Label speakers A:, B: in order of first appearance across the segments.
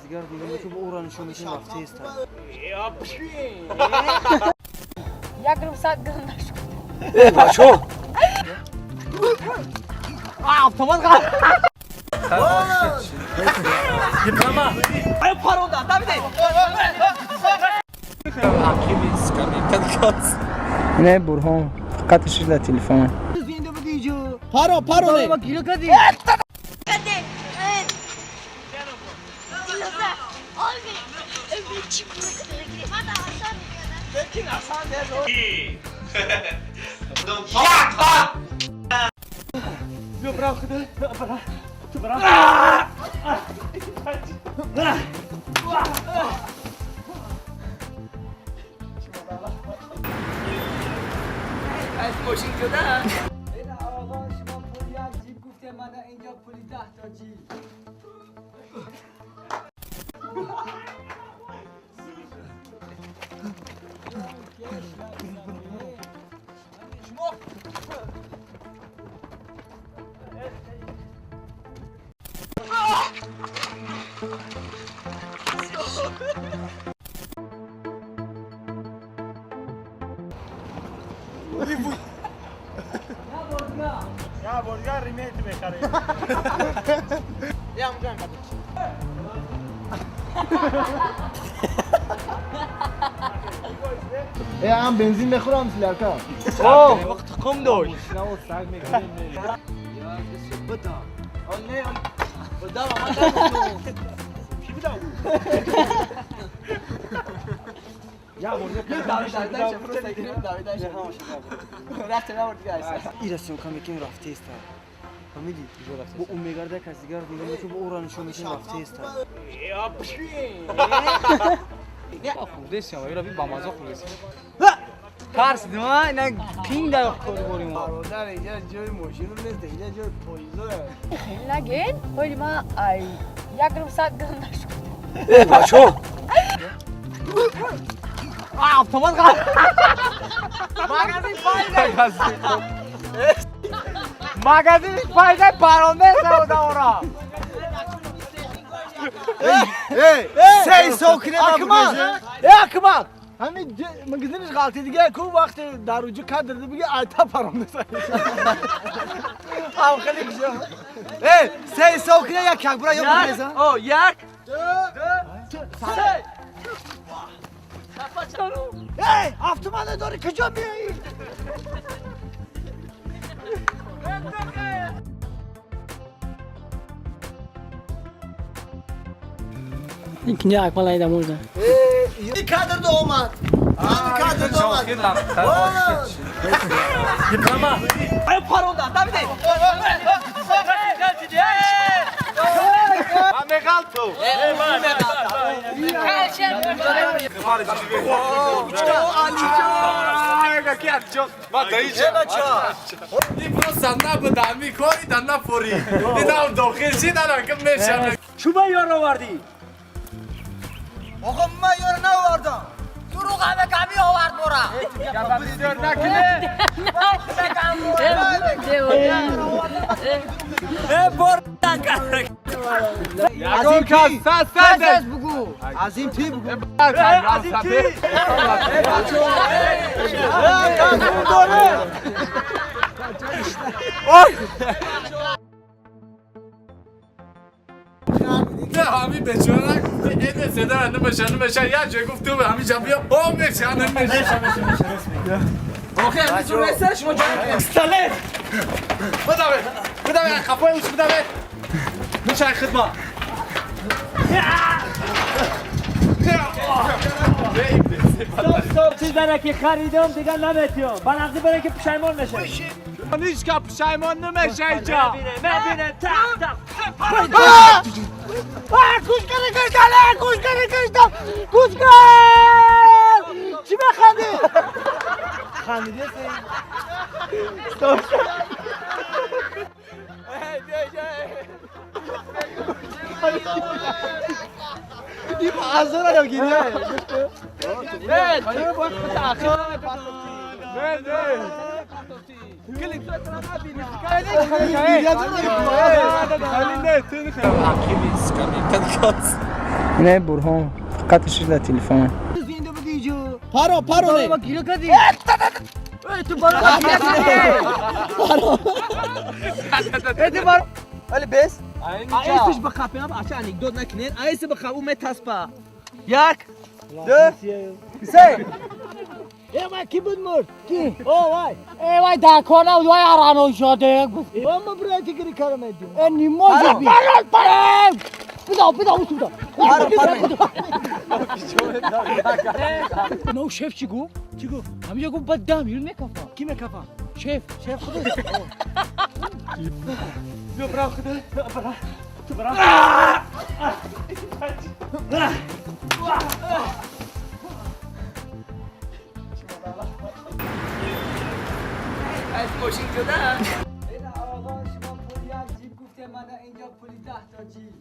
A: дигар дига чун ӯро нишон метем рафтеста.
B: Як руб сад грам нашуд.
A: Э, бачо!
C: Автомат қал. Ай паронда, Давид.
D: Не Бурҳон, фақат шиш дар телефон.
C: Паро, паро.
D: آقا شما پول یک جیب گفته من اینجا پول 10 تا جیب.
C: Э, ам бензин мехӯрам силярка.
D: Вақт қум дошт.
A: Ира съёмка мекунем рафтеста. Фаҳмидӣ? Бо ӯ мегарда кас дигар дига чун ӯро нишон метем рафтеста.
D: Хурдесиам, ира би бамаза хурдесиам. Тарсидим, а? Ина қин дар кор борим.
C: Бародар, инҷа ҷои мошин нест, инҷа ҷои поизоя.
B: Нагин, ҳоли ма ай як руб сад грам нашуд.
A: Э, бачо!
D: Автомат қал. Магазин пайда. Магазин пайда паронда савда ора.
C: Эй,
A: Сей сокине
C: Акмал! Э, Акмал! Ҳамин магазиниш ғалти дига ку вақте даруҷи кадр биги айта паронда. Ам хеле кишо.
A: Э, сей сокине як як бура ёб мезан.
D: О, як.
C: Се. Эй, автомат дори куҷо меоӣ?
E: Инҷа Акмал айда можно.
C: Ин кадр до омад. Ҳамин кадр до омад.
D: Ай паронда, Давид.
A: Чуба ёр овардӣ?
C: Оға ман ёр наовардам.
F: Дурӯғ ҳама ками овард мора.
C: Аз ин кас
D: Сас бугу.
C: аз ин ти бугу.
D: Аз ин ти.
C: Дора.
G: ҳами бечора эде седа намеша намеша як ҷой гуфт ту ҳами ҷа бия о меша намеша.
D: Охе, ҳами зур нест, шумо ҷой.
A: Пистолет!
G: Бидаве, бидаве, қафои уч бидаве. Мешай хидма.
A: Стоп, стоп, чизере ки харидам дига наметиём. Ба нақди баре ки пушаймон мешавӣ.
G: Ҳеҷ ка пушаймон намеша инҷа.
A: Мебине, тақ, тақ.
C: Гӯш кар, гӯш кар, гӯш кар, гӯш кар, гӯш кар. Чӣ механдӣ? Хандидӣ? Стоп. Ин азора ё гиря?
D: Не, تو باید تأخیر.
G: Не, не.
C: Гиря.
D: Ине Бурҳон фақат шуда телефон.
C: Паро, паро.
A: Ма гира кардӣ. Эй, ту бара. Паро. Эй, ту бара.
D: Вали бес.
C: Айсиш ба қапи, ача анекдот накунед. Айси ба қапу метаспа. Як, ду, се. Э, вай, ки буд мурд? Ки? О, вай.
F: Э, вай дар кор набуд, вай араной шоде.
C: О, ма брати гири кара медим.
F: Э, не может быть. Парол, парол! Бидо, бидо, усу бидо.
D: Паро, паро.
F: Но шеф чӣ гуфт? Чӣ гуфт? Ҳаминҷо гуфт, баъд 10 миллион мекафа.
C: Ки мекафа?
F: Шеф.
C: Шеф худаш. Бё, бра, худа. Бра. Ту бра.
D: Аз мошин ҷуда.
A: آقا شما پول یک جیب گفته من اینجا پول 10 تا جیب.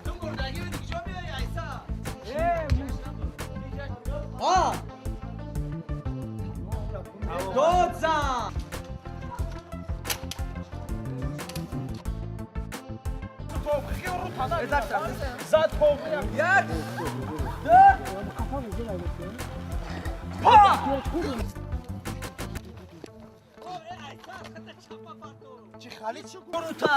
C: تو مردگی به دیگه جا میاری ایسا. ها. داد زن. یک دو پا. چی خالی چی کروتا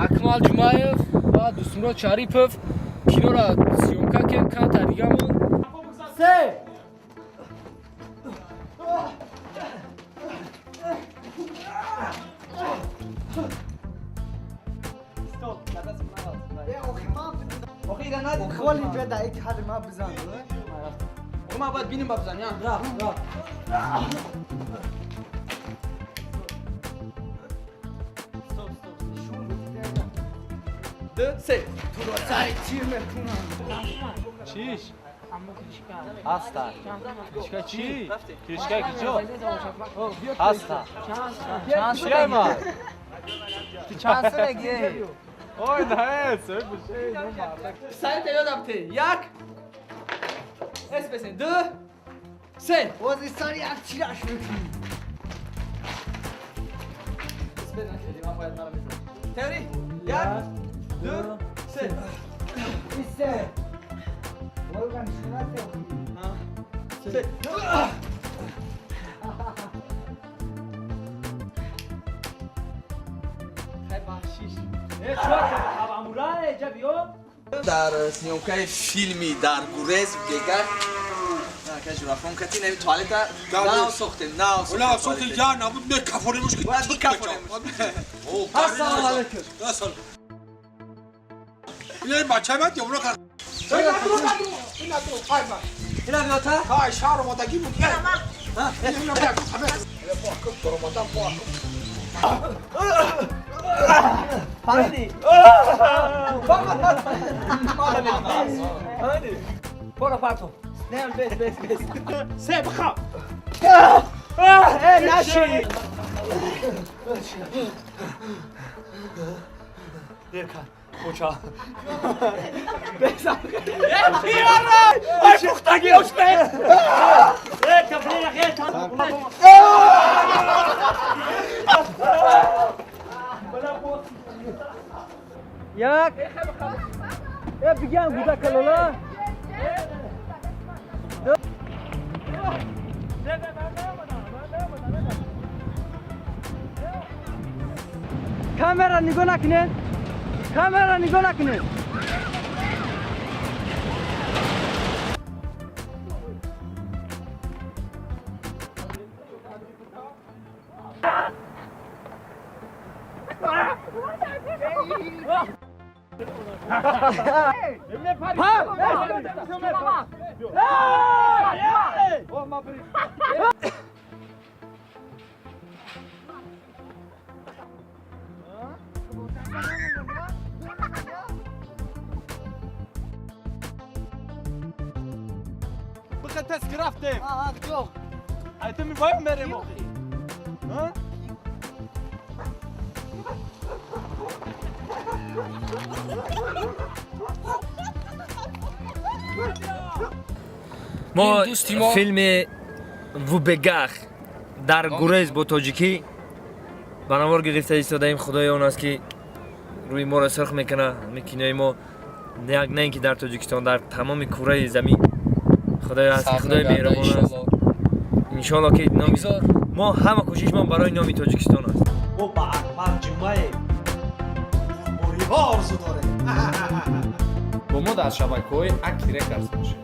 D: Акмал Ҷумаев ва Дӯстмурод Шарипов киноро съёмка кем камта дигамон.
C: Се.
A: خالی بده یک حد ما بزن.
D: ما باید بینیم بزن یا
A: را را.
D: دو سه.
G: چیش؟ هستا کشکا چی؟ کشکا کجا؟ هستا چند چیه ما؟
D: تو چند سالگی؟
G: اوه نه سوی بشه
D: سعی یادم ته یک اس بسن دو سه.
A: باز سری یک چیرش میکنی.
D: تئوری یک دو سه.
A: سه. واقعا
D: سه.
H: Дар съёмкаи филми дар гурез бега журафон кати нави туалета нав сохтем, нав сохтем.
I: Я набуд мекафоремуш ки
H: Бояд бикафонем.
I: Ассалому алайкум. Ассалому. Ин бачаи ман ёвро кар.
H: Ина биёта?
I: Ҳай, шаҳр омадагӣ буд.
D: Фаҳмидӣ? Фаҳмидӣ? Пора парту.
C: Не, бес, бес, бес.
I: Се, бихоб.
C: Э, наши.
A: Куча.
I: Ай, пухтаги, ошпе.
C: Э, кафлера, э, там.
A: Як. Э, бигам гуда калола. Камера нигоҳ накунед. Камера нигоҳ накунед.
G: Бихе тест графтем.
C: А, кто?
G: Ай ту мебоем мерем охи. Ҳа?
J: Мо
H: Ин дӯсти мо-
J: филми Вубегах дар гурез бо тоҷикӣ ба навор гирифта истодаем. Худои он аст, ки рӯи моро сурх мекунад. Ҳамин кинои мо як на ин ки дар Тоҷикистон, дар тамоми кураи замин. Худои аст ки Худои меҳрубон аст. Иншоалло, ки номи мо, ҳама кӯшишмон барои номи Тоҷикистон аст.
I: Мо ба Акмал Ҷумаев бориҳо орзу дорем.
G: Бо мо дар шабакаҳои Аки Рекордс бошед.